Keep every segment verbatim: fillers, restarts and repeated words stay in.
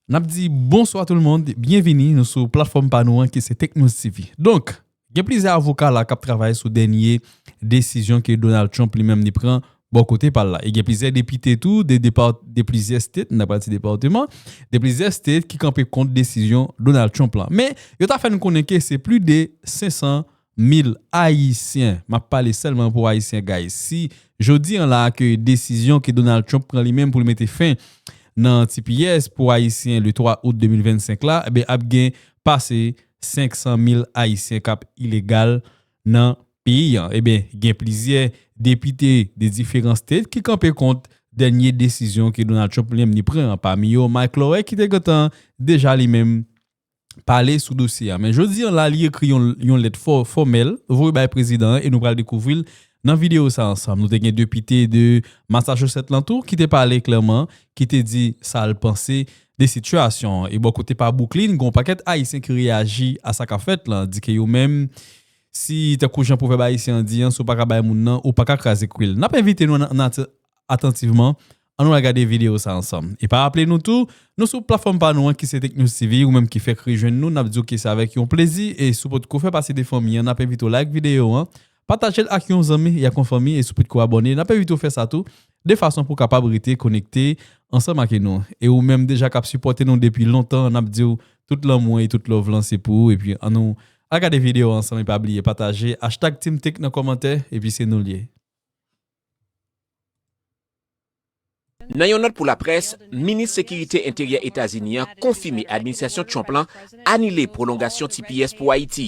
N ap di bonswa tout le monde, byenvini nou sou platfòm pa nou an ki se Tech News T V. Donk, gen plizyè avoka la k ap travay sou dènye desizyon ke Donald Trump li menm li pran bò kote pa l la. E gen plizyè depite tou de, depart, de plizyè state, n ap pral di depatman, de plizyè state ki kanpe kont desizyon Donald Trump la. Men, yo ta fè n konnen ke se plis de senk san mil Ayisyen. M ap pale sèlman pou Ayisyen, guys. Si jodi an la ke desizyon ke Donald Trump pran li menm pou l mete fen nan T P S pou Ayisyen le twa out de mil vennsenk la, ebyen, ap gen pase senk san mil Ayisyen k ap ilegal nan peyi an. Ebyen, gen plizyè depite de diferan state ki kanpe kont dènye desizyon ke Donald Trump li menm li pran an. Pami yo, Mike Lowey ki te gentan deja li menm pale sou dosye a. Men jodi an la, li ekri yon, yon lèt fò-, fòmèl, voye bay prezidan an, e nou pral dekouvri l nan videyo sa ansanm. Nou te gen depite de Massachusetts lan tou ki te pale klèman, ki te di sa l panse de sitiyasyon an. E bò kote pa Brooklyn, gen yon pakèt Ayisyen ki reyaji a sa k ap fèt lan, di ke yo menm, si tankou jan pwovèb ayisyen an di an, si w pa ka bay moun nan, ou pa ka kraze kwi l. N ap envite nou nan, nan atantivman. Ann nou al gade videyo sa ansanm. E pa raple nou tou, nou sou platfòm pa nou an ki se Tech News T V, ou menm ki fèk rejwenn nou, n ap di w ke se avèk yon plezi, e si w potko fè pati de fanmi an, n ap envite w like videyo an, pataje l ak yon zanmi, e ak yon fanmi, e si w potko abòne, n ap envite w fè sa tou, de fason pou w kapab rete konekte ansanm ak nou. E ou menm deja k ap sipòte nou depi lontan, n ap di w tout lanmou an e tout love lan se pou ou, epi ann nou al gade videyo an ansanm, e pa bliye pataje, hashtag Team Tech nan kòmantè, epi se nou l ye. Nan yon nòt pou laprès, Minis Sekirite Enteryè Etazini an konfime administrasyon Trump lan anile pwolongasyon T P S pou Ayiti.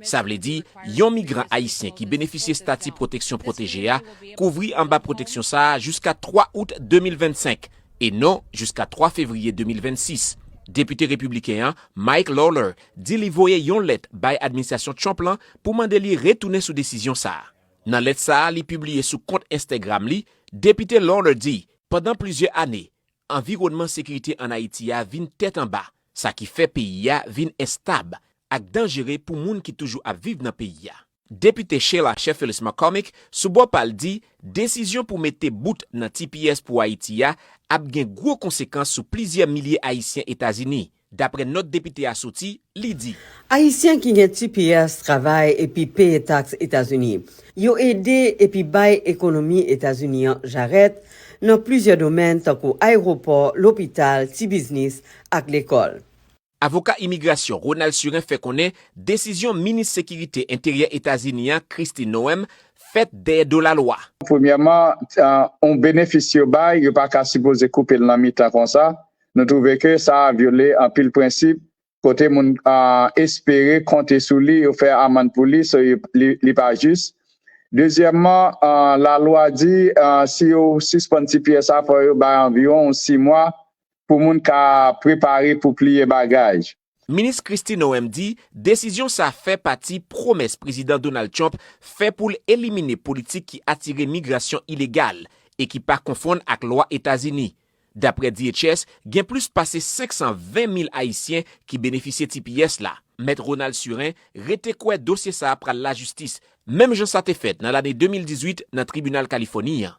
Sa vle di, yon migran ayisyen ki benefisye estati pwoteksyon pwoteje a kouvri anba pwoteksyon sa a jiska twa out de mil vennsenk, e non jiska twa fevriye de mil vennsis. Depite repibliken an, Mike Lawler, di li voye yon lèt bay administrasyon Trump lan pou mande li retounen sou desizyon sa a. Nan lèt sa a li pibliye sou kont Instagram li, Depite Lawler di, pandan plizyè ane, anviwònman sekirite ann Ayiti a vin tèt anba, sa ki fè peyi a vin enstab ak danjere pou moun ki toujou ap viv nan peyi a. Depite Sheila Sheffield McCormick, sou bò pa l, di desizyon pou mete bout nan T P S pou Ayiti a ap gen gwo konsekans sou plizyè milye Ayisyen Etazini. Daprè nòt depite a soti, li di, Ayisyen ki gen T P S travay epi peye taks Etazini. Yo ede epi bay ekonomi Etazini an jarèt nan plizyè domèn tankou ayewopò, lopital, ti biznis ak lekòl. Avoka imigrasyon Ronald Surin fè konnen desizyon Minis Sekirite Enteryè Etazini an, Kristi Noem, fèt dèyè do lalwa. Premyèman, yon benefis yo bay, yo pa ka sipoze koupe l nan mitan konsa. Nou twouve ke sa a vyole anpil prensip, kote moun espere konte sou li, yo fè amann pou li, so li pa jis. Dezyèmman, lalwa di si yo sispann T P S a, fò yo bay anviwon sis mwa pou moun ka prepare pou pliye bagaj. Minis Kristi Noem di desizyon sa a fè pati pwomès Prezidan Donald Trump fè pou l elimine politik ki atire migrasyon ilegal e ki pa konfonn ak lwa Etazini. Daprè D H S, gen plis pase senk san ven mil Ayisyen ki benefisye T P S la. Mèt Ronald Surin rete kwè dosye sa a pral lajistis, menm jan sa te fèt nan lane de mil dizuit nan tribinal Kalifòni an.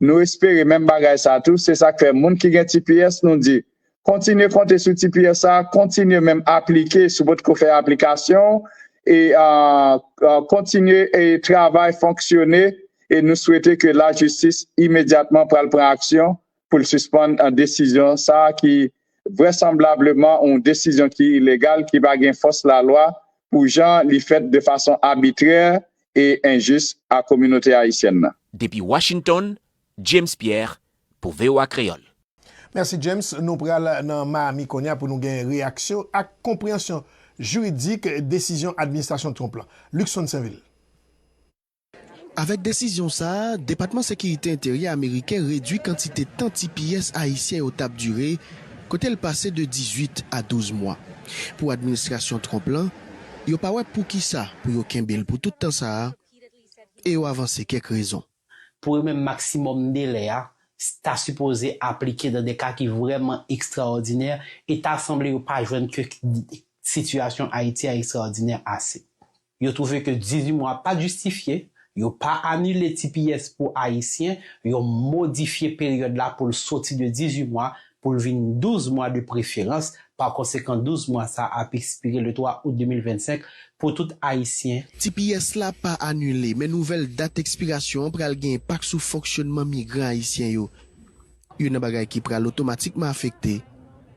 Nou espere menm bagay sa a tou, se sa k fè moun ki gen T P S, nou di, kontinye konte sou T P S sa, kontinye menm aplike si w potko fè aplikasyon, e kontinye travay, fonksyone, e nou swete ke lajistis imedyatman pral pran aksyon pou l sispann desizyon sa a ki vrèsanblableman yon desizyon ki ilegal, ki pa gen fòs lalwa pou jan li fèt de fason abitrè e enjis a kominote ayisyèn nan. Depi Washington, James Pierre pou V O A Kreyòl. Mèsi James, nou pral nan Miami kounye a pou nou gen reyaksyon ak konpreyansyon jiridik desizyon administrasyon Trump lan. Luckson Sainvil. Avèk desizyon sa a, Depatman Sekirite Enteryè ameriken redui kantite tan T P S ayisyen yo t ap dire, kote l pase de dizuit a douz mwa. Pou administrasyon Trump lan, yo pa wè poukisa pou yo kenbe l pou tout tan sa a, e yo avanse kèk rezon. Pou yo menm, maksimòm delè a ta sipoze aplike nan de ka ki vrèman ekstraòdinè, e ta sanble yo pa jwenn ke sitiyasyon Ayiti a ekstraòdinè ase. Yo twouve ke dizuit mwa pa t jistifye, yo pa anile T P S pou Ayisyen, yo modifye peryòd la pou l soti de dizuit mwa, pou l vin douz mwa de preferans. Pa konsekan, douz mwa sa a ap ekspire le twa out de mil vennsenk pou tout Ayisyen. T P S la pa anile, men nouvèl dat ekspirasyon an pral gen enpak sou fonksyònman migran ayisyen yo. Youn nan bagay ki pral otomatikman afekte,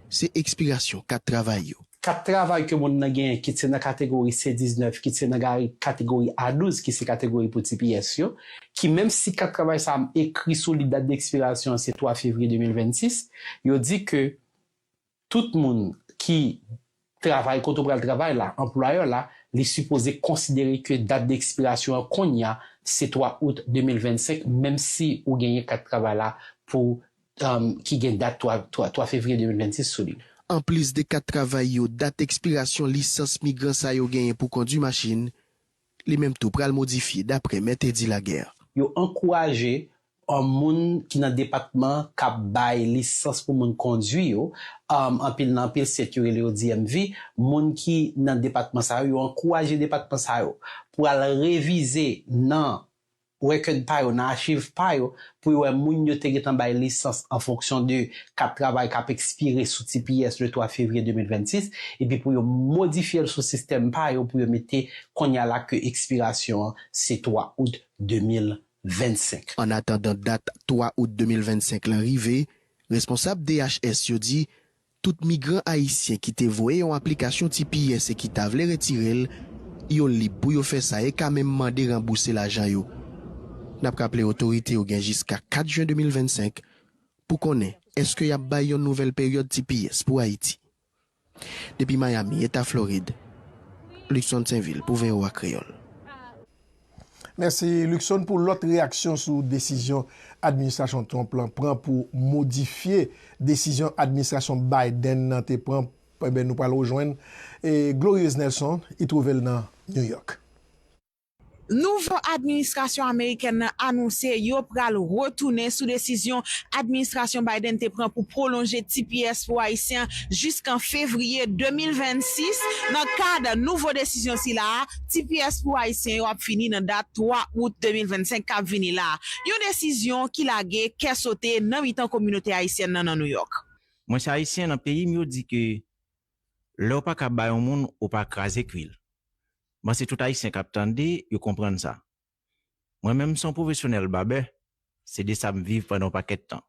se ekspirasyon kat travay yo. Kat travay ke moun nan genyen, kit se nan kategori C diznèf, kit se nan gari- kategori A douz, ki se kategori pou T P S yo, ki menm si kat travay sa a ekri sou li dat dekspirasyon an se twa fevriye de mil vennsis, yo di ke tout moun ki travay kote w pral travay la, anplwayè la, li sipoze konsidere ke dat dekspirasyon an kounye a se twa out de mil vennsenk, menm si ou genyen kat travay la pou um, ki gen dat twa, twa, twa fevriye de mil vennsis sou li. Anplis de kat travay yo, dat ekspirasyon lisans migran sa yo genyen pou kondwi machin, li menm tou pral modifye, dapre Mèt Eddy Laguerre. Yo ankouraje yon moun ki nan depatman k ap bay lisans pou moun kondwi yo, um, anpil nan anpil sèt yo rele yo D M V, moun ki nan depatman sa yo, yo ankouraje depatman sa yo pou al revize nan rekèd pa yo, nan achiv pa yo, pou yo wè moun yo te gentan bay lisans an fonksyon de kat travay k ap ekspire sou T P S le twa fevriye de mil vennsis, epi pou yo modifye l sou sistèm pa yo, pou yo mete kounye a la ke ekspirasyon an se twa out de mil vennsenk. Annatandan dat twa out de mil vennsenk lan rive, responsab D H S yo di tout migran ayisyen ki te voye yon aplikasyon T P S e ki ta vle retire l, yo lib pou yo fè sa e ka menm mande ranbouse lajan yo. N ap raple otorite yo gen jiska kat jen de mil vennsenk pou konnen èske y ap bay yon nouvèl peryòd T P S pou Ayiti. Depi Miami, Eta Florid, Luckson Sainvil pou V O A Kreyòl. Mèsi Luckson pou lòt reyaksyon sou desizyon administrasyon Trump lan pran pou modifye desizyon administrasyon Biden nan te pran. Enben, nou pral rejwenn Glorieuse Nelson, i twouve l nan New York. Nouvo administrasyon amerikèn nan anonse yo pral retounen sou desizyon administrasyon Biden te pran pou pwolonje T P S pou Ayisyen an jiskan fevriye de mil vennsis. Nan kad nouvo desizyon sila a, T P S pou Ayisyen yo ap fini nan dat twa out de mil vennsenk k ap vini la a. Yon desizyon ki lage kè sote nan mitan kominote ayisyèn nan nan New York. Mwen se Ayisyen nan peyi m, yo di ke lè w pa ka bay yon moun, ou pa kraze kwi l. M panse tout Ayisyen k ap tande, yo konprann sa. Mwen menm, m se yon pwofesyonèl babè, se de sa m viv pandan yon pakèt tan.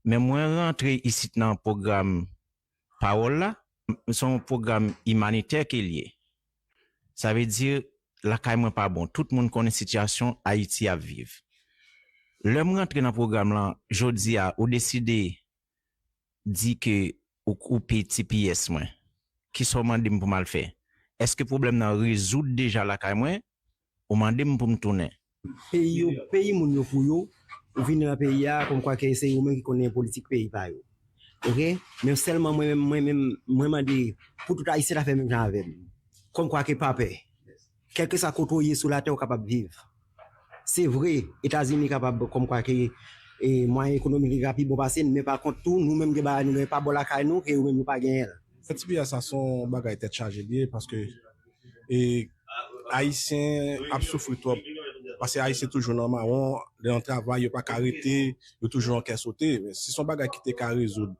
Men mwen rantre isit nan pwogram Pawòl la, se yon pwogram imanitè ke l ye. Sa vle di, lakay mwen pa bon. Tout moun konnen sitiyasyon Ayiti ap viv. Lè m rantre nan pwogram lan, jodi a, ou deside di ke ou koupe T P S mwen, kisa w mande m pou m al fè? Èske pwoblèm nan rezoud deja lakay mwen? Ou mande m pou m tounen. Peyi yo, peyi moun yo pou yo, ou vin nan peyi a, kòmkwa ke se yo menm ki konnen politik peyi pa yo. Oke? Men sèlman mwen menm, mwen menm, mwen mande pou tout Ayisyen ta fè menm jan avè m. Kòmkwa ke pa pè. Kèlkeswa kote w ye sou latè, ou kapab viv. Se vre, Etazini kapab kòmkwa ke e, mwayen ekonomik li ka pi bon pase n, men pa kont tou, nou menm gen bagay nou genyen pa bò lakay nou, ke yo menm yo pa genyen l. T P S sa se yon bagay tèt chaje li ye, paske e, Ayisyen ap soufri twòp, paske Ayisyen toujou nan mawon, lè nan travay, yo pa ka rete, yo toujou an kè sote. Men si se yon bagay ki te ka rezoud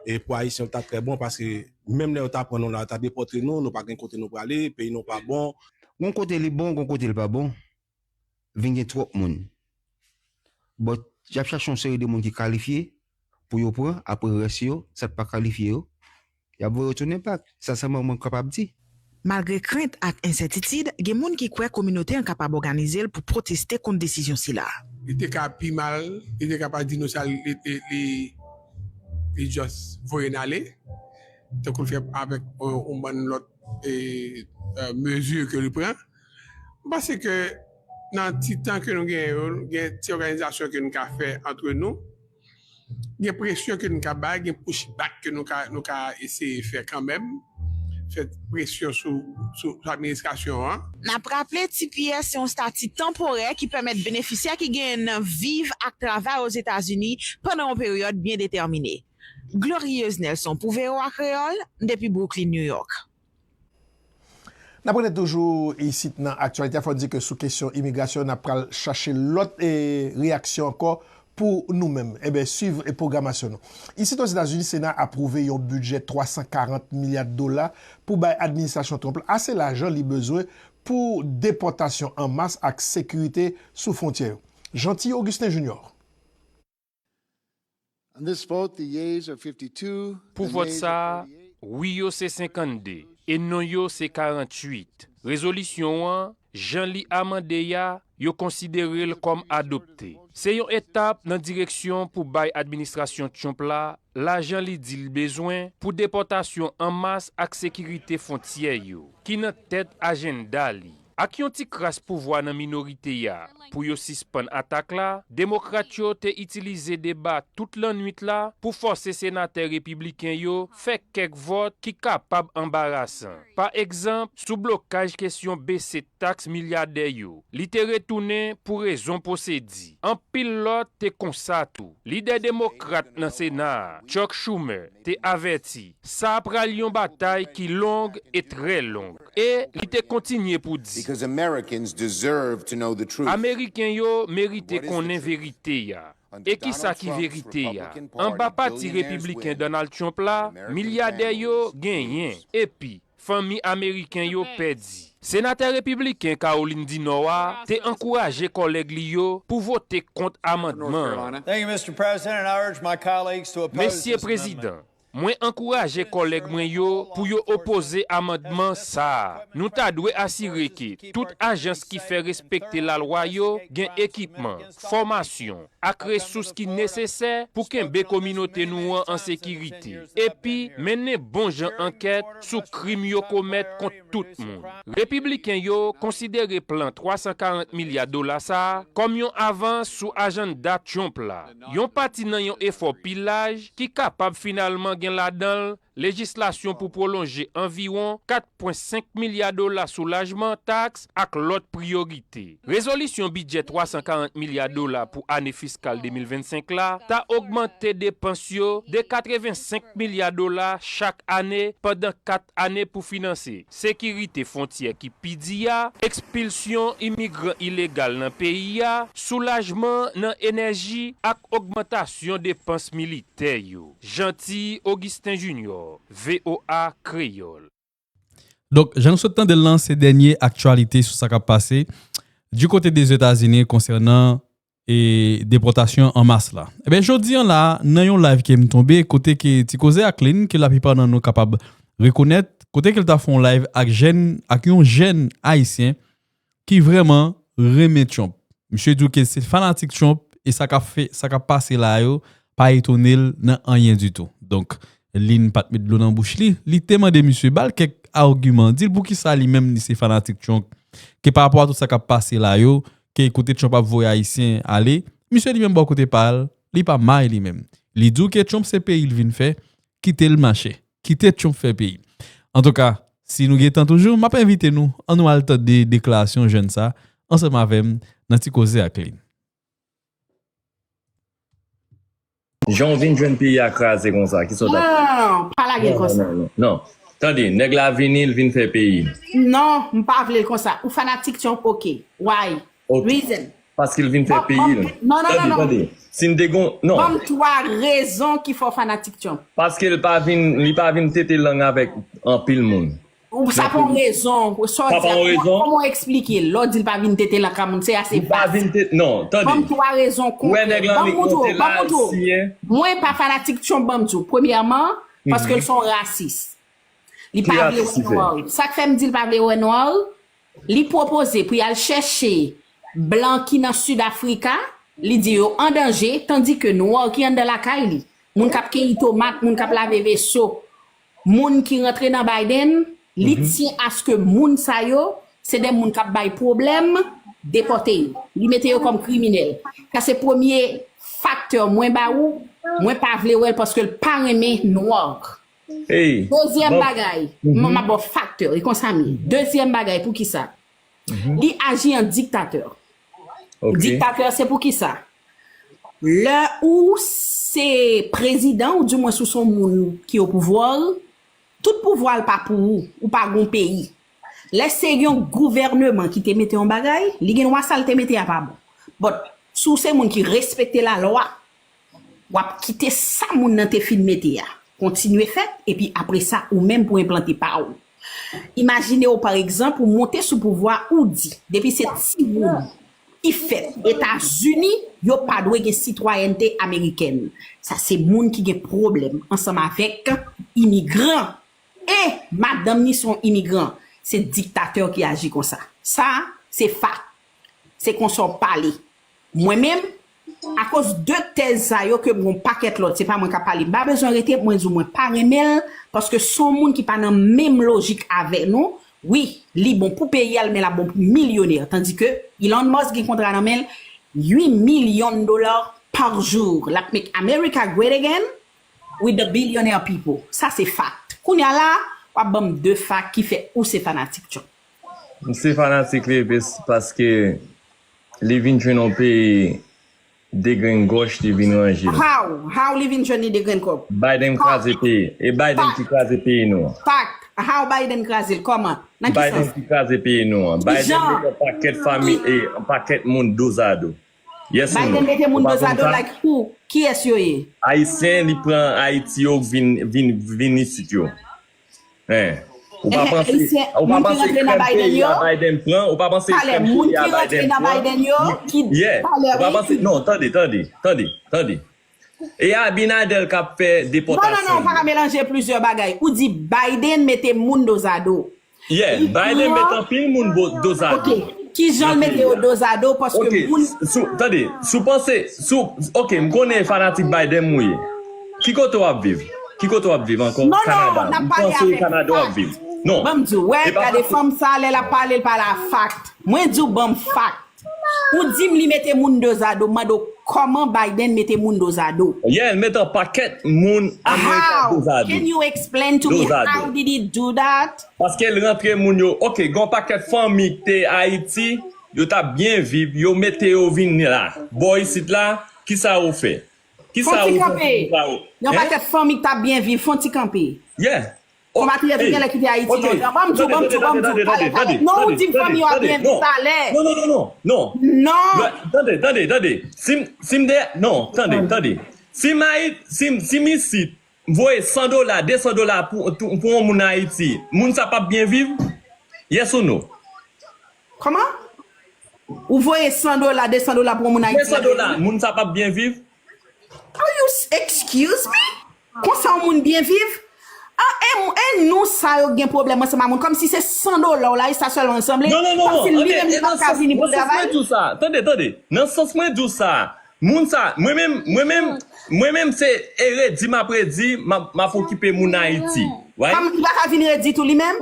e pou Ayisyen, li ta trè bon, paske menm lè yo ta pran nou la, yo ta depòte nou, nou pa gen kote nou prale, peyi nou pa bon. Gon kote li bon, gon kote li pa bon. Vin gen twòp moun. But, y ap chache yon seri de moun ki kalifye pou yo pran, apre rès yo, sa k pa kalifye yo, y ap voye yo tounen bak. Sa sèlman mwen kapab di. Malgre krent ak ensètitid, gen moun ki kwè kominote an kapab òganize l pou pwoteste kont desizyon sila a. Li te ka pi mal, li te ka pa di nou sa, li, li, li, li just voye n ale, tankou l fè avèk yon bann lòt e, e, mezi ke li pran. M panse ke nan ti tan ke nou genyen yo, gen ti òganizasyon ke nou ka fè antre nou. Gen presyon ke nou ka bay, gen pushback ke nou ka, nou ka eseye fè kanmenm. Fè presyon sou, sou, sou administrasyon an. N ap raple, T P S se yon estati tanporè ki pèmèt benefisyè ki genyen nan viv ak travay Ozetazini pandan yon peryòd byen detèmine. Glorieuse Nelson pou V O A Kreyòl, depi Brooklyn, New York. N ap rete toujou isit nan aktyalite a. Fò n di ke sou kesyon imigrasyon, n ap pral chache lòt e, reyaksyon ankò pou nou menm. Enben, swiv e pwogramasyon nou. Isit Ozetazini, Sena apwouve yon bidjè twa san karant milya dola pou bay administrasyon Trump la ase lajan li bezwen pou depòtasyon an mas ak sekirite sou fwontyè yo. Jeanty Augustin Junior. Pou vòt sa a, wi yo se senkannde e non yo se karanntuit. Rezolisyon an, jan li amande a, yo konsidere l kòm adopte. Se yon etap nan direksyon pou bay administrasyon Trump la lajan li di l bezwen pou depòtasyon an mas ak sekirite fwontyè yo, ki nan tèt ajannda li. Ak yon ti kras pouvwa nan minorite a pou yo sispann atak la, Demokrat yo te itilize deba tout lannwit la pou fòse senatè repibliken yo fè kèk vòt ki kapab anbarasan. Pa egzanp, sou blokaj kesyon bese taks milyadè yo, li te retounen pou rezon pwosedi. Anpil lòt te konsa tou. Lidè demokrat nan Sena a, Chuck Schumer, te avèti, sa pral yon batay ki long e trè long. E li te kontinye pou di, Ameriken yo merite konnen verite a. E kisa ki verite a? Anba Pati Repibliken Donald Trump la, milyadè yo genyen, epi fanmi ameriken yo pèdi. Senatè repibliken Kawolin di Nò a te ankouraje kòlèg li yo pou vote kont amandman an. Mesye Prezidan, mwen ankouraje kòlèg mwen yo pou yo opoze amandman sa a. Nou ta dwe asire ke tout ajans ki fè respekte lalwa yo gen ekipman, fòmasyon, ak resous ki nesesè pou kenbe kominote nou an an sekirite, epi mennen bon jan ankèt sou krim yo komèt kont tout moun. Repibliken yo konsidere plan twa san karant milya dola sa a kòm yon avans sou ajannda Trump la, yon pati nan yon efò pi laj ki kapab finalman gen ladan l lejislasyon pou pwolonje anviwon kat pwen senk milya dola soulajman taks ak lòt priyorite. Rezolisyon bidjè twa san karant milya dola pou ane fiskal de mil vennsenk la ta ogmante depans yo de katrevensenk milya dola chak ane pandan kat ane pou finanse sekirite fwontyè ki pi di a, ekspilsyon imigran ilegal nan peyi a, soulajman nan enèji ak ogmantasyon depans militè yo. Jeanty Augustin Junior, V O A Kreyòl. Donk, jan nou sot tande l lan, se dènye aktyalite sou sa k ap pase du kote de Etazini konsènan e depòtasyon an mas la. Ebyen, jodi an la, nan yon live ke m tonbe, kote ke Ti Koze ak Lin, ke laplipa nan nou kapab rekonèt, kote ke l ta fè yon live ak jèn, ak yon jèn ayisyen ki vrèman renmen Trump. Misye di w ke se fanatik Trump e sa k ap fè, sa k ap pase la yo pa etone l nan anyen ditou. Donk, Lin pa t met dlo nan bouch li, li te mande misye ba l kèk agiman, di l poukisa li menm li se fanatik Trump, ke pa rapò a tout sa k ap pase la yo, ke kote Trump ap voye Ayisyen ale, misye li menm bò kote pa l, li pa may li menm. Li di w ke Trump se peyi l vin fè, kite l mache, kite Trump fè peyi. Antouka, si nou gen tan toujou, m ap envite nou, ann nou al tande deklarasyon jèn sa, ansanm avè m, nan Ti Koze ak Lin. Jan w vin jwenn peyi a kraze konsa, kisa w t ap fè? Non, non, non, non, pa lage l konsa. Non, non, non, non. Tande, nèg la vini, l vin fè peyi l. Non, m pa vle l konsa. Ou fanatik Trump, ok. Why? Ok. Reason. Paske l vin fè peyi l. Non, non, non, non. Tande, tande. Si n te gon, non. Ban m twa rezon ki fè w fanatik Trump. Paske l pa vin, li pa vin tete lang avèk anpil moun. Ou sa pa yon rezon. Sa w di a, kòman w eksplike l? Lè w di l pa vin tete lang ak moun, se ase vag. Li pa vin tete, non, tande. Ban m twa rezon konkrè. Ou wè nèg la li monte la, l siyen. Mwen pa fanatik Trump, ban m di w. Premyèman, paske l se yon rasis. Li pa vle wè nwa. Sa k fè m di l pa vle wè nwa, li pwopoze pou y al chèche blan ki nan Sid Afrika, li di yo an danje, tandike nwa ki anndan lakay li, moun k ap keyi tomat, moun k ap lave veso, moun ki rantre nan Biden, li tyen aske moun sa yo, se de moun k ap bay pwoblèm, depòte yo. Li mete yo kòm kriminèl. Sa se premye faktè mwen ba ou, mwen pa vle wè l paske l pa renmen nwa. Dezyèm bagay, m ap ba w faktè, e konsa m ye. Dezyèm bagay, poukisa? Li aji an diktatè. Diktatè, se poukisa? Lè ou se prezidan, ou dimwens ou se yon moun ki o pouvwa, tout pouvwa l pa pou ou, ou pa gon peyi. Lè se yon gouvèneman ki te mete yon bagay, li gen dwa sa l te mete a pa bon. But, Si w se moun ki respekte lalwa, w ap kite sa moun nan te fin mete a kontinye fèt, epi apre sa, ou menm pou enplante pa w. Imajine w, pa egzanp, ou monte sou pouvwa, ou di, depi se timoun ki fèt Etazini, yo pa dwe gen sitwayènte amerikèn. Sa se moun ki gen pwoblèm ansanm avèk imigran. E madanm ni se yon imigran. Se diktatè ki aji konsa. Sa, se fakt. Se konsa w pale. Mwen menm, akoz de tèz sa yo ke m gon pakèt lòt, se pa mwen k ap pale. M pa bezwen rete, mwen di w mwen pa renmen l, paske se yon moun ki pa nan menm lojik avè nou. Wi, li bon pou peyi a l, men l ap bon pou milyonè. Tandike Elon Musk gen kontra nan men l, uit milyon dola par jou. L ap make America great again with the billionaire people. Sa se fakt. Kounye a la, w ap ban m de fakt ki fè ou se fanatik Trump. M se fanatik li, paske li vin jwenn yon peyi degrengòch, li vin ranje l. How? How li vin jwenn li degrengòch? Biden kraze peyi. E Biden ki kraze peyi nou an. Fact. How Biden kraze l? Kòman? Nan ki sans? Biden ki kraze peyi nou an. Biden mete yon pakèt fanmi e yon pakèt moun dozado. Yes or no? Biden mete moun dozado like who? Kiyès yo ye? Ayisyen, li pran Ayiti yo vin, vin, vin isit yo. Hein. Ou pa panse, ou pa panse krèm peyi a Biden pran, ou pa panse krèm peyi a Biden pran. Yeah. Ou pa panse, non, tande, tande, tande, tande. E Abinader k ap fè depòtasyon. Non, non, non, ou pa ka melanje plizyè bagay. Ou di Biden mete moun dozado. Yeah, Biden mete anpil moun dozado. Ok, kijan l mete yo dozado, paske moun. Ok, tande, si w panse, si w, ok, m konnen e fanatik Biden m ou ye. Ki kote w ap viv? Ki kote w ap viv ankò? Kanada. M panse e Kanada w ap viv. Non. Ban m di w, wè, gade fanm sa, lè l ap pale, l pale a fakt. Mwen di w ban m fakt. Ou di m li mete moun dozado, m mande w kòman Biden mete moun dozado? Yeah, l mete yon pakèt moun Amerika dozado. How? Can you explain to me how did he do that? Paske l rantre moun yo, ok, gen yon pakèt fanmi ki te Ayiti, yo t ap byen viv, yo mete yo vin la. Bò isit la, kisa yo fè? Kisa yo fè? Fon ti kanpe. Yon pakèt fanmi ki t ap byen viv, fon ti kanpe. Yeah. Konpatriyòt ou genlè kite Ayiti lontan. Ban m di w, ban m di w, ban m di w. Talè, talè. Non, ou di m fanmi yo ap byen viv talè. Non, non, non, non, non. Non. Tande, tande, tande. Si m, si m de, non, tande, tande. Si m Ayit, si m, si m isit, m voye san dola, de san dola pou, pou yon moun Ayiti, moun sa p ap byen viv? Yes or no? Kòman? Ou voye san dola, de san dola pou yon moun Ayiti? De san dola, moun sa p ap byen viv? Are you s- excuse me? Konsa yon moun byen viv? Ah, e, e nou sa yo gen pwoblèm ansanm a moun, kòmsi se san dola w la, e sa sèlman l sanble, kòmsi li menm li pa ka vini pou l travay. Nan sans mwen di w sa, tande, tande, nan sans mwen di w sa, moun sa, mwen menm, mwen menm, mwen menm se e redi m ap redi, m ap, m ap okipe moun Ayiti. Right? Kòm li pa ka vin redi tou li menm?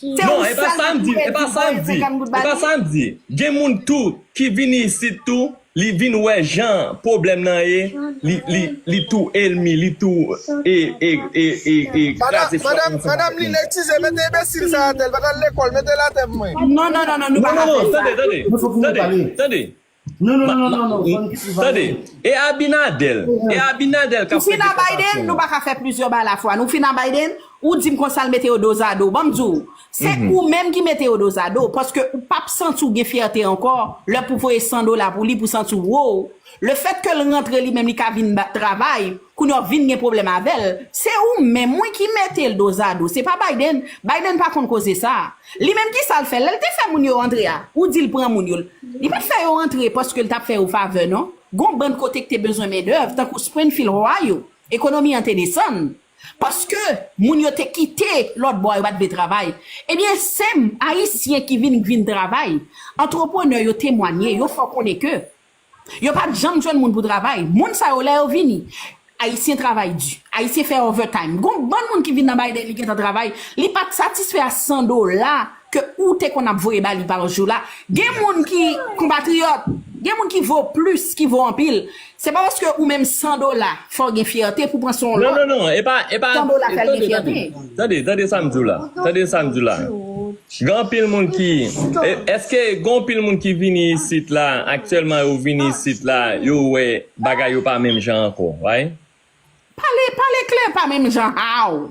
Se ou sèl ki pou redi voye senkant goud ba li? Non, e pa sa m di, e pa sa m di. Gen moun tou ki vini isit tou, li vin wè jan pwoblèm nan ye, li, li, li tou elmi, li tou e, e, e, e, e kraze fòt ansanm avèk moun. Madanm, madanm Lina, eskize, mete enbesil sa atè, l pa t al lekòl, mete l atè pou mwen. Non, non, non, non, nou pa ka fè sa. Non, non, non, tande, tande, tande. Non, non, non, non, non, non. Tande, e Abinader, e Abinader k ap fè depòtasyon. Ou fin a Biden, nou pa ka fè plizyè bagay alafwa. Nou fin a Biden, ou di m konsa l mete yo dozado. Ban m di w, se ou menm ki mete yo dozado, paske ou p ap santi w gen fyète ankò, lè pou voye san dola pou li, pou santi w wo. Lefètke l rantre li menm, li ka vin ba, travay, kounye a w vin gen pwoblèm avè l, se ou menm, wi, ki mete l dozado, se pa Biden. Biden pa konn koze sa. Li menm kisa l fè? Lè l te fè moun yo antre a, ou di l pran moun yo. Li pa t fè yo antre paske l t ap fè yo favè, non. Gon bann kote k te bezwen mendèv, tankou Springfield, Ohio, ekonomi an te desann. Paske moun yo te kite lòt bò a, yo pa t vle travay. Ebyen, se m, Ayisyen ki vin, vin travay. Antreprenè yo temwanye, yo fè w konnen ke yo pa t janm jwenn moun pou travay. Moun sa yo, lè yo vini, Ayisyen travay di. Ayisyen fè overtime. Gon bann moun ki vin nan Biden, li gentan travay. Li pa t satisfè a san dola ke ou te konn ap voye ba li pa jou la. Gen moun ki konpatriyòt, gen moun ki vo plis, ki vo anpil. Se pa paske ou menm san dola, fò w gen fyète pou pran sou yon lòt. Non, non, non, e pa, e pa, san dola fè l gen fyète. Tande, tande, tande sa m di w la. Tande sa m di w la. Gen anpil moun ki, e, èske gen anpil moun ki vini isit la, aktyèlman yo vini isit la, yo wè bagay yo pa menm jan ankò, right? Pale, pale klè, pa menm jan, how?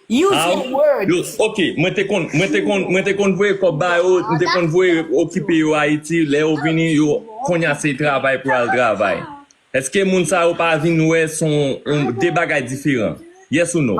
Use your words. Ok, mwen te konn mwen te konn mwen te konn voye kòb ba yo, mwen te konn voye okipe yo Ayiti, lè yo vini yo konya se travay pou al travay. Èske moun sa yo pa vin wè se yon de bagay diferan? Yes ou no?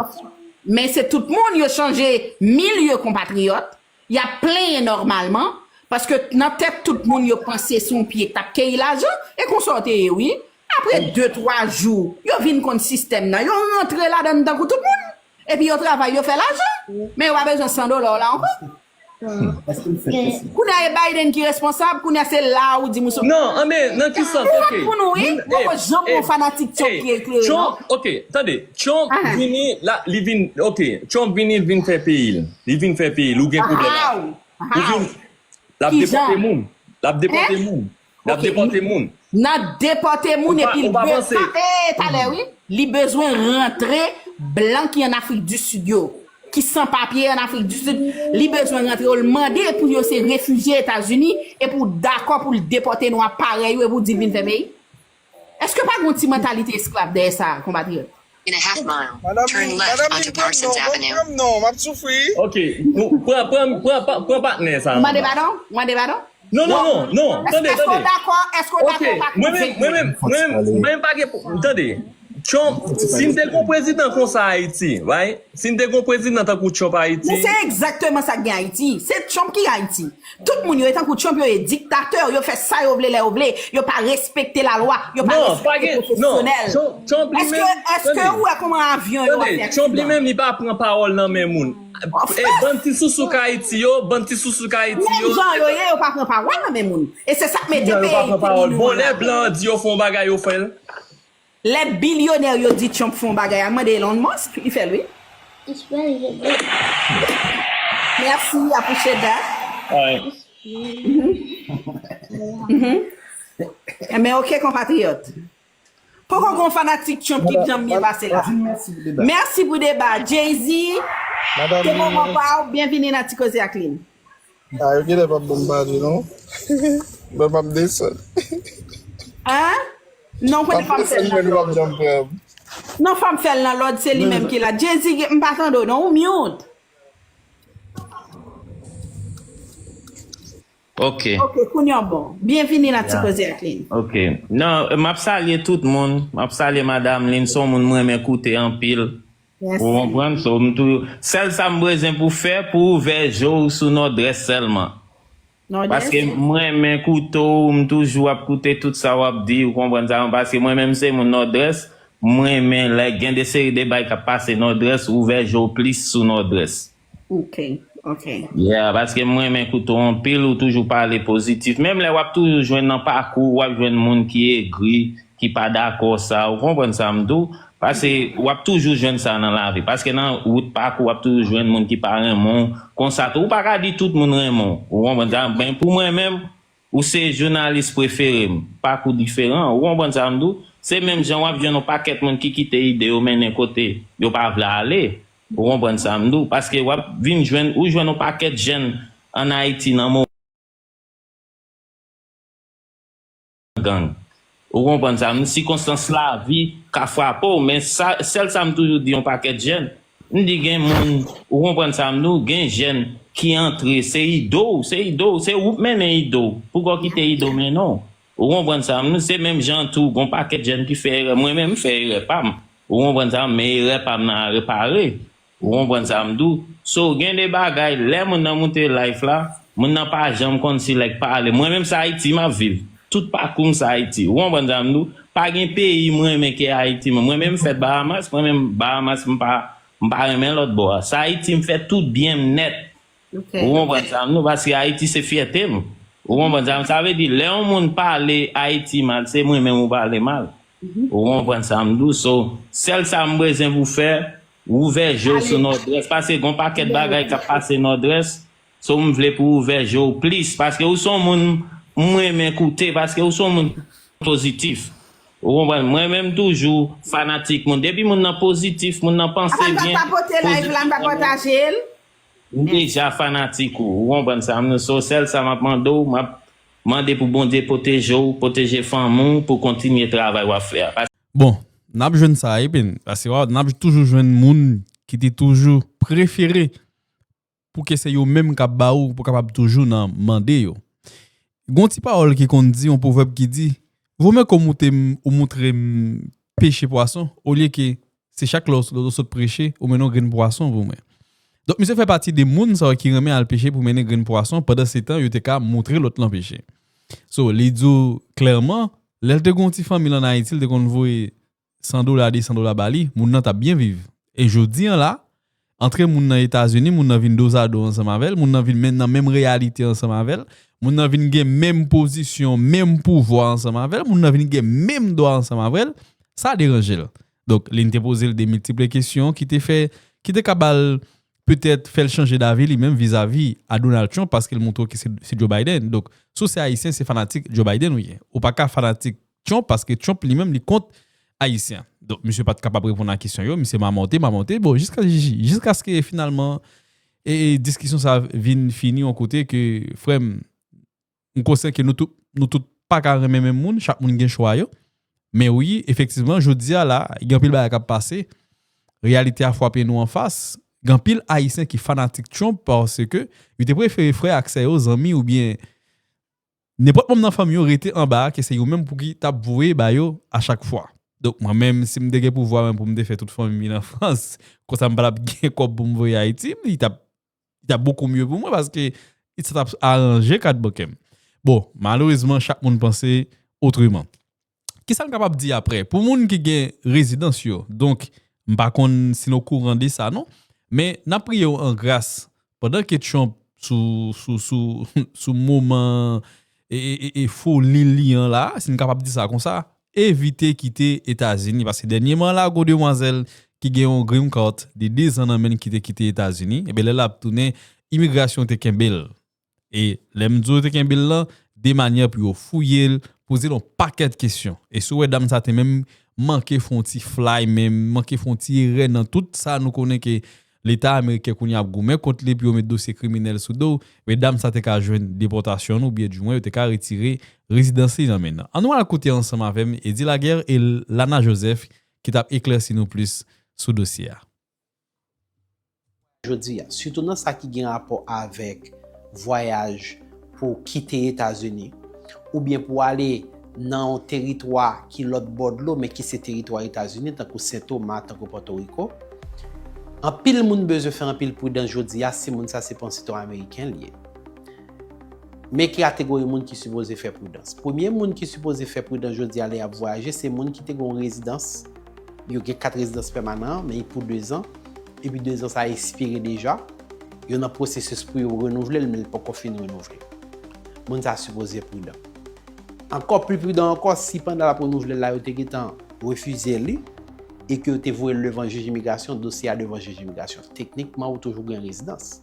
Men se tout moun yo chanje milye konpatriyòt, y ap plenyen nòmalman, paske nan tèt tout moun yo panse se yon pye k t ap keyi lajan, e konsa w te ye wi. Apre de twa jou, yo vin konn sistèm nan, yo rantre ladan l tankou tout moun. Epi yo travay, yo fè lajan. Men yo pa bezwen san dola w la ankò. Kounye a e Biden ki responsab, kounye a se la ou di m ou sou. Non, anben, nan ki sans? Ok. Pou nou wi, poko janm yon fanatik Trump ki eklere non. Ok, tande, Trump vini, la, li vin, ok, Trump vini, li vin fè peyi l. Li vin fè peyi l, ou gen pwoblèm la. Ou vin, l ap depòte moun. L ap depòte moun. L ap depòte moun. N ap depòte moun epi l bezwen, talè wi, li bezwen rantre blan ki an Afrik di Sid yo, ki san papye an Afrik di Sid, li bezwen rantre yo, l mande pou yo se refijye Etazini e pou dakò pou l depòte nwa parèy yo e pou di l vin fè peyi. Èske pa gen yon ti mantalite esklav dèyè sa, konpatriyòt? In a half mile, turn left onto Parsons Avenue. Non, m ap soufri. Ok, pran pran pran pran patnè sa. Ou mande padon? Ou mande padon? Non, non, non, non. Tande, tande. Èske w dakò? Èske w dakò? Mwen menm, mwen menm, mwen menm, mwen menm pa gen pwoblèm. Tande. Trump, si n te gon prezidan konsa Ayiti, right? Si n te gon prezidan tankou Trump Ayiti. Men se egzakteman sa k gen Ayiti. Se Trump ki Ayiti. Tout moun yo e tankou Trump, yo ye diktatè, yo fè sa yo vle lè yo vle, yo pa respekte lalwa, yo pa respekte pwofesyonèl. Èske, èske ou wè kòman avyon yo ap fè aksidan? Trump li menm li pa pran pawòl nan men moun. E bann ti sousou k Ayiti yo, bann ti sousou k Ayiti yo. Menm jan yo ye, yo pa pran pawòl nan men moun. E se sa k mete peyi ki pi lwen la. Bon, lè blan an di yo fè yon bagay, yo fè l. Lè bilyonè yo di Trump fè yon bagay, al mande Elon Musk, li fè l wi. It's very good. Merci, I appreciate that. Alright. Enben, oke, konpatriyòt. Poko gon fanatik Trump ki janm byen pase la. Mèsi pou deba. Jay-Z, se moman pa w. Byenvini nan Ti Koze ak Lynn. A, yo genlè p ap ban m pale non. Men m ap desann. Anh? Non, w konnen fò m fè l nan lòd. Non, fò m fè l nan lòd, se li menm ki la. Jay-Z, m pa tande w non, ou mute. Ok. Ok, kounye a w bon. Byenvini nan Ti Koze ak Lynn. Ok. Non, m ap salye tout moun. M ap salye madanm Lynn, se yon moun m renmen koute anpil. Ou konprann? So, m tou, sèl sa m bezwen pou fè, pou ouvè je w sou Nòdrès sèlman. Paske m renmen koute w, m toujou ap koute tout sa w ap di, ou konprann sa, paske mwen menm se moun Nòdrès, m renmen lè gen de seri de bagay k ap pase Nòdrès, ouvè je w plis sou Nòdrès. Ok, ok. Yeah, paske m renmen koute w anpil, ou toujou pale pozitif. Menm lè w ap toujou jwenn nan pakou w, w ap jwenn moun ki egri, ki pa dakò sa, ou konprann sa m di w? Paske w ap toujou jwenn sa nan lavi. Paske nan wout pakou w ap toujou jwenn moun ki pa renmen w. Konsa tou, ou pa ka di tout moun renmen w. Ou konprann sa? Men pou mwen menm, ou se jounalis prefere m. Pakou diferan, ou konprann sa m di w? Se menm jan w ap jwenn yon pakèt moun ki kite ide yo mennen kote yo pa vle ale. Ou konprann sa m di w? Paske w ap vin jwenn, ou jwenn yon pakèt jèn ann Ayiti nan moman gang. Ou konprann sa m di w? Sikonstans lavi ka frape w, men sa, sèl sa m toujou di yon pakèt jèn, m di gen moun, ou konprann sa m di w? Gen jèn ki antre, se ido w, se ido w, se ou k mennen ido w. Poukò w kite ido w mennen w? Ou konprann sa m di w? Se menm jan tou, gon pakèt jèn ki fè erè. Mwen menm, m fè erè pa m. Ou konprann sa m di w? Men erè pa m nan a repare. Ou konprann sa m di w? So, gen de bagay, lè moun nan moute live la, moun nan pa janm konn si lè k pale. Mwen menm, se Ayiti m ap viv. Tout pakou m, se Ayiti. Ou konprann sa m di w? Pa gen peyi m renmen ke Ayiti. Mwen menm, m fèt Bahamas. Mwen menm, Bahamas, m pa, m pa renmen lòt bò a. Se Ayiti m fè tout byen m nèt. Ou konprann sa m di w? Paske Ayiti se fyète m. Ou konprann sa m? Sa vle di, lè yon moun pale Ayiti mal, se mwen menm ou pale mal. Ou konprann sa m di w? So, sèl sa m bezwen pou fè, ouvè je w sou Nòdwès. Paske gon pakèt bagay k ap pase Nòdwès. So, m vle pou w ouvè je w plis. Paske ou se yon moun m renmen koute. Paske ou se yon moun pozitif. Ou konprann? Mwen menm toujou fanatik moun. Depi moun nan pozitif, moun nan panse byen, pozitif. Apa m pa pote live la, m pa pataje l? M deja fanatik ou, ou konprann sa m di w? So, sèl sa m ap mande w, m ap mande pou Bondye pwoteje w, pwoteje fanmi w, pou w kontinye travay w ap fè a. Pas- Bon, n ap jwenn sa, epi, paske w, n ap toujou jwenn moun ki te toujou prefere pou ke se yo menm k ap ba ou, pou kapab toujou nan mande yo. Gon ti pawòl ki konn di, yon pwovèb ki di, vo mye ke w moute m, ou moutre m peche pwason, olye ke se chak lè w sot, w sot preche, ou mennen yon grenn pwason pou mwen. Donk, misye fè pati de moun sa yo ki renmen al peche pou mennen grenn pwason, pandan se tan, yo te ka moutre lòt lan peche. So, li di w klèman, lè l te gon ti fanmi l ann Ayiti, l te konn voye san dola, de san dola ba li, moun nan t ap byen viv. E jodi an la, antre moun nan Etazini, moun nan vin dozado ansanm avè l, moun nan vin men, nan menm reyalite ansanm avè l, moun nan vin gen menm pozisyon, menm pouvwa ansanm avè l, moun nan vin gen menm dwa ansanm avè l, sa deranje l. Donk, Lynn te poze l de miltip kesyon ki te fè, ki te ka ba l, petèt fè l chanje davi li menm vizavi a Donald Trump, paske l montre w ke se, se Joe Biden. Donk, si w se Ayisyen, se fanatik Joe Biden ou ye. Ou pa ka fanatik Trump, paske Trump li menm li kont Ayisyen. Donk, misye pa t kapab reponn a kesyon yo, misye mamòte, mamòte. Bon, jiska, jiskaske finalman, e, e diskisyon sa vin fini yon kote ke, frè m, m konsyan ke nou tout, nou tout pa ka renmen menm moun, chak moun gen chwa yo. Men wi, efektivman, jodi a la, gen anpil bagay k ap pase. Reyalite a frape nou anfas. Gen anpil Ayisyen ki fanatik Trump paske yo te prefere frè ak sè yo, zanmi oubyen nenpòt manm nan fanmi yo rete anba a, ke se yo menm pou ki t ap voye ba yo a chak fwa. Donk, mwen menm, si m te gen pouvwa mwen pou m te fè tout fanmi m vin an Frans, konsa m pa t ap gen kòb pou m voye Ayiti, li t ap, li t ap bokou mye pou mwen, paske sa t ap aranje kat bankè m. Bon, malerezman, chak moun panse otreman. Kisa n kapab di apre? Pou moun ki gen rezidans yo, donk, m pa konn si n okouran de sa, non, men n ap priye w an gras, pandan ke Trump sou, sou, sou, sou moman e, e, e, e foli li an la, si n kapab di sa konsa, evite kite Etazini, paske dènyeman la, gon demwazèl ki gen yon green card de de zan nan men l ki te kite Etazini, ebyen, lè l ap tounen, imigrasyon te kenbe l. E lè m di w yo te kenbe l lan, de manyè pou yo fouye l, poze l yon pakèt kesyon. E si w wè dam sa te menm manke fè yon ti fly, menm manke fè yon ti erè nan tout sa nou konnen ke Leta ameriken kounye a ap goumen kont li pou yo met dosye kriminèl sou do w, medam sa te ka jwenn depòtasyon oubyen dimwen yo te ka retire rezidans li nan men l. Ann nou al koute ansanm avè m Eddy Laguerre e Lana Joseph ki t ap eklèsi nou plis sou dosye a. Jodi a, sitou nan sa ki gen rapò avèk vwayaj pou kite Etazini, oubyen pou ale nan yon teritwa ki lòt bò dlo, men ki se teritwa Etazini, tankou Sen Toma, tankou Pòtoriko, anpil moun bezwen fè anpil pridans jodi a si moun sa se pa yon sitwayen ameriken li ye. Men ki kategori moun ki sipoze fè pridans. Premye moun ki sipoze fè pridans jodi a lè y ap vwayaje, se moun ki te gen yon rezidans, yo gen kat rezidans pèmanan, men pou de zan, epi de zan sa a ekspire deja, yo nan pwosesis pou yo renouvle l, men l poko fin renouvle. Moun sa a sipoze pridan. Ankò pli pridan ankò, si pandan l ap renouvle l la, yo te gentan refize li, e ke yo te voye l devan jij imigrasyon, dosye a devan jij imigrasyon. Teknikman, ou toujou gen rezidans.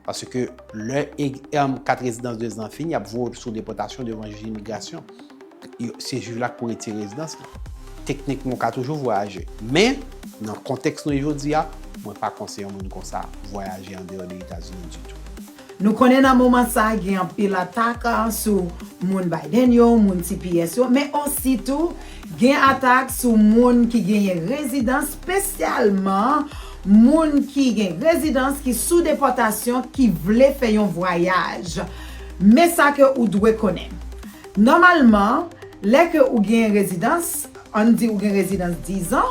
Paske lè e, em, kat rezidans de zan fini, y ap voye w sou depòtasyon devan jij imigrasyon. Yo, se jij la k pou retire rezidans lan. Teknikman, ou ka toujou vwayaje. Men, nan kontèks nou ye jodi a, mwen pa konseye yon moun konsa vwayaje andeyò de Etazini ditou. Nou konnen nan moman sa a gen anpil atak sou moun Biden yo, moun T P S yo, men osi tou gen atak sou moun ki genyen rezidans, espesyalman moun ki gen rezidans ki sou depòtasyon ki vle fè yon vwayaj. Men sa ke ou dwe konnen. Nòmalman, lè ke ou gen rezidans, ann di ou gen rezidans dizan,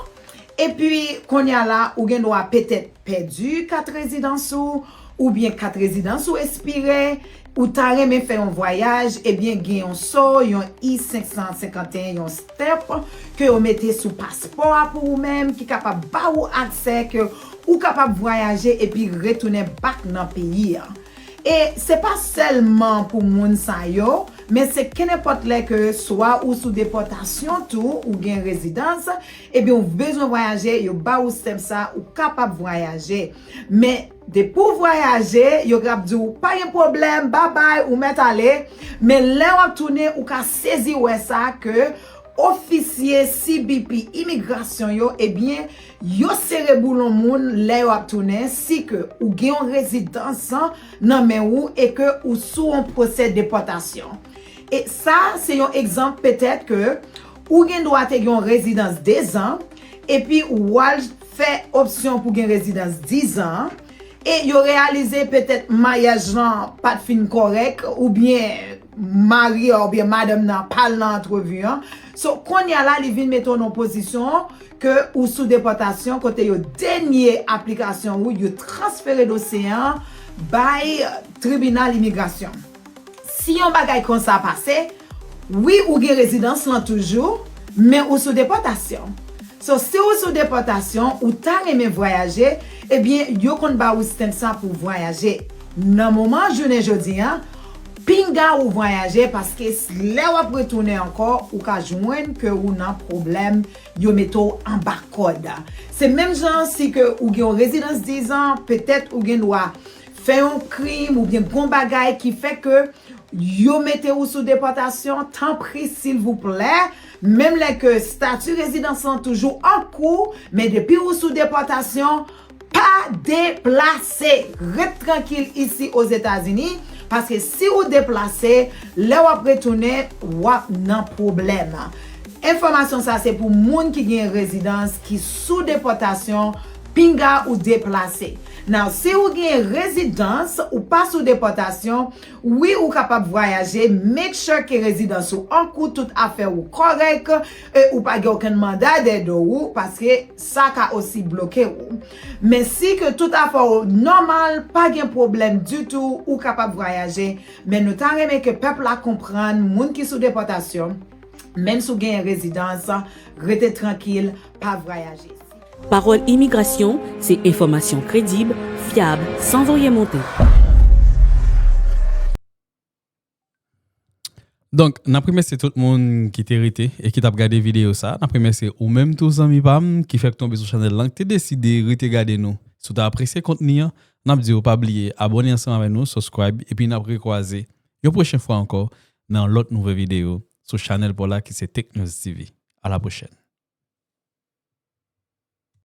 epi kounye a la ou gen dwa petèt pèdi kat rezidans ou, oubyen kat rezidans ou espire, ou ta renmen fè yon vwayaj, ebyen gen yon so, yon I senk san senkanteyen, yon stamp ke yo mete sou paspò a pou ou menm, ki kapab ba ou aksè ke ou kapab vwayaje epi retounen back nan peyi a. E se pa sèlman pou moun sa yo, men se kenenpòt lè ke swa ou sou depòtasyon tou, ou gen rezidans, ebyen ou bezwen vwayaje, yo ba ou stamp sa, ou kapab vwayaje. Men depi w vwayaje, yo ap di w pa gen pwoblèm, babay, ou mèt ale. Men lè w ap tounen, ou ka sezi wè sa ke ofisye C B P imigrasyon yo, ebyen, yo sere boulon moun lè yo ap tounen, si ke ou gen yon rezidans nan men ou e ke ou sou yon pwosè depòtasyon. E sa, se yon egzanp petèt ke ou gen dwa te gen yon rezidans dezan, epi ou al fè opsyon pou gen rezidans dizan an, e yo reyalize petèt maryaj lan pa t fin kòrèk, oubyen mari a oubyen madanm nan pa al nan antrevi an. So, kounye a la, li vin mete w nan pozisyon ke ou sou depòtasyon, kote yo denye aplikasyon ou, yo transfere dosye an bay tribinal imigrasyon. Si yon bagay konsa pase, wi, ou gen rezidans lan toujou, men ou sou depòtasyon. So, si ou sou depòtasyon, ou ta renmen vwayaje, ebyen, yo konn ba ou stamp sa pou vwayaje. Nan moman jounen jodi an, pinga ou vwayaje, paske s- lè w ap retounen ankò, ou ka jwenn ke ou nan pwoblèm, yo mete w anba kòd. Se menm jan si ke ou gen yon rezidans dizan, petèt ou gen dwa fè yon krim oubyen gon bagay ki fè ke yo mete ou sou depòtasyon, tanpri, silvouplè, menm lè ke stati rezidans lan toujou an kou, men depi ou sou depòtasyon, pa deplase. Ret trankil isi Ozetazini, paske si ou deplase, lè w ap retounen, w ap nan pwoblèm. Enfòmasyon sa se pou moun ki gen rezidans ki sou depòtasyon, pinga ou deplase. Now, si ou gen rezidans, ou pa sou depòtasyon, wi, ou kapab vwayaje, make sure ke rezidans ou an kou, tout afè ou kòrèk, e ou pa gen okenn manda dèyè do ou, paske sa ka osi bloke ou. Men si ke tout afè ou nòmal, pa gen pwoblèm ditou, ou kapab vwayaje. Men nou ta renmen ke pèp la konprann, moun ki sou depòtasyon, menm si w genyen rezidans, rete trankil, pa vwayaje. Pawòl Imigrasyon, se enfòmasyon kredib, fyab, san voye monte. Donk, n ap remèsye tout moun ki te rete e ki t ap gade videyo sa. N ap remèsye ou menm tou, zanmi pa m, ki fèk tonbe sou chanèl lan, ki te deside rete gade nou. Si w ta apresye kontni an, n ap di w pa bliye abòne ansanm avè nou, subscribe, epi n ap rekwaze yon pwochen fwa ankò nan lòt nouvo videyo sou chanèl pa w la ki se Tech News T V. A la pwochèn.